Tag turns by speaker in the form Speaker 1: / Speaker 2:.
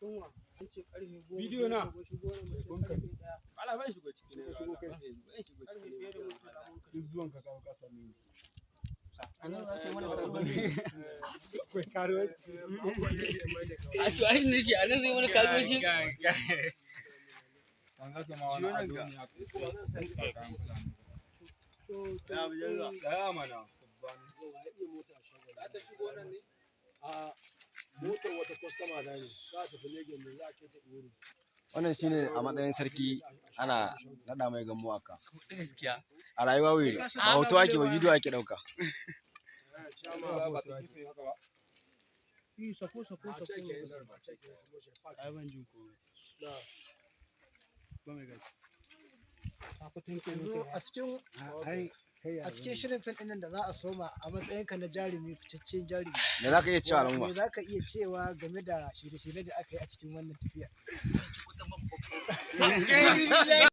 Speaker 1: Tun an ce karfe 10.
Speaker 2: Bidiyo na.
Speaker 1: Shigo na mace karfe 1.
Speaker 2: Ala ban shigo ciki ne.
Speaker 1: Shigo kai.
Speaker 2: Ban shigo
Speaker 1: Karfe
Speaker 2: ciki ne.
Speaker 1: 5:20 mun kai.
Speaker 2: Duk zuwan ka kawo ka same ni.
Speaker 3: A nan za ka yi mana karuwanci.
Speaker 2: Akwai karuwanci.
Speaker 3: A to ai ne ce a nan zai mana karuwanci.
Speaker 2: Kan ga ma wani ado ne haka. Ba kayan Fulani ba.
Speaker 1: To to.
Speaker 2: Tsaya mana. Sabbani.
Speaker 1: Za ta shigo nan ne? A motar wata kwastama na ne. Za ta tafi Lagos ne, za a kai ta Iwuru.
Speaker 4: Wannan shine a matsayin sarki ana naɗa mai gammo aka.
Speaker 3: Gaskiya.
Speaker 4: A rayuwa wuri ba hoto ake ba, bidiyo ake ɗauka.
Speaker 2: Ba ta kife haka ba.
Speaker 1: Yi sako sako sako.
Speaker 2: Ai ban jin komai.
Speaker 1: Na.
Speaker 2: Ba mai gaci.
Speaker 5: Yanzu a cikin
Speaker 2: Ai kai
Speaker 5: a cikin shirin fim ɗin nan da za a soma, a matsayinka na jarumi, fitaccen jarumi,
Speaker 4: Me za ka iya cewa al'umma?
Speaker 5: me za ka iya cewa game da shirye-shirye da aka yi a cikin wannan tafiya?
Speaker 3: Kai.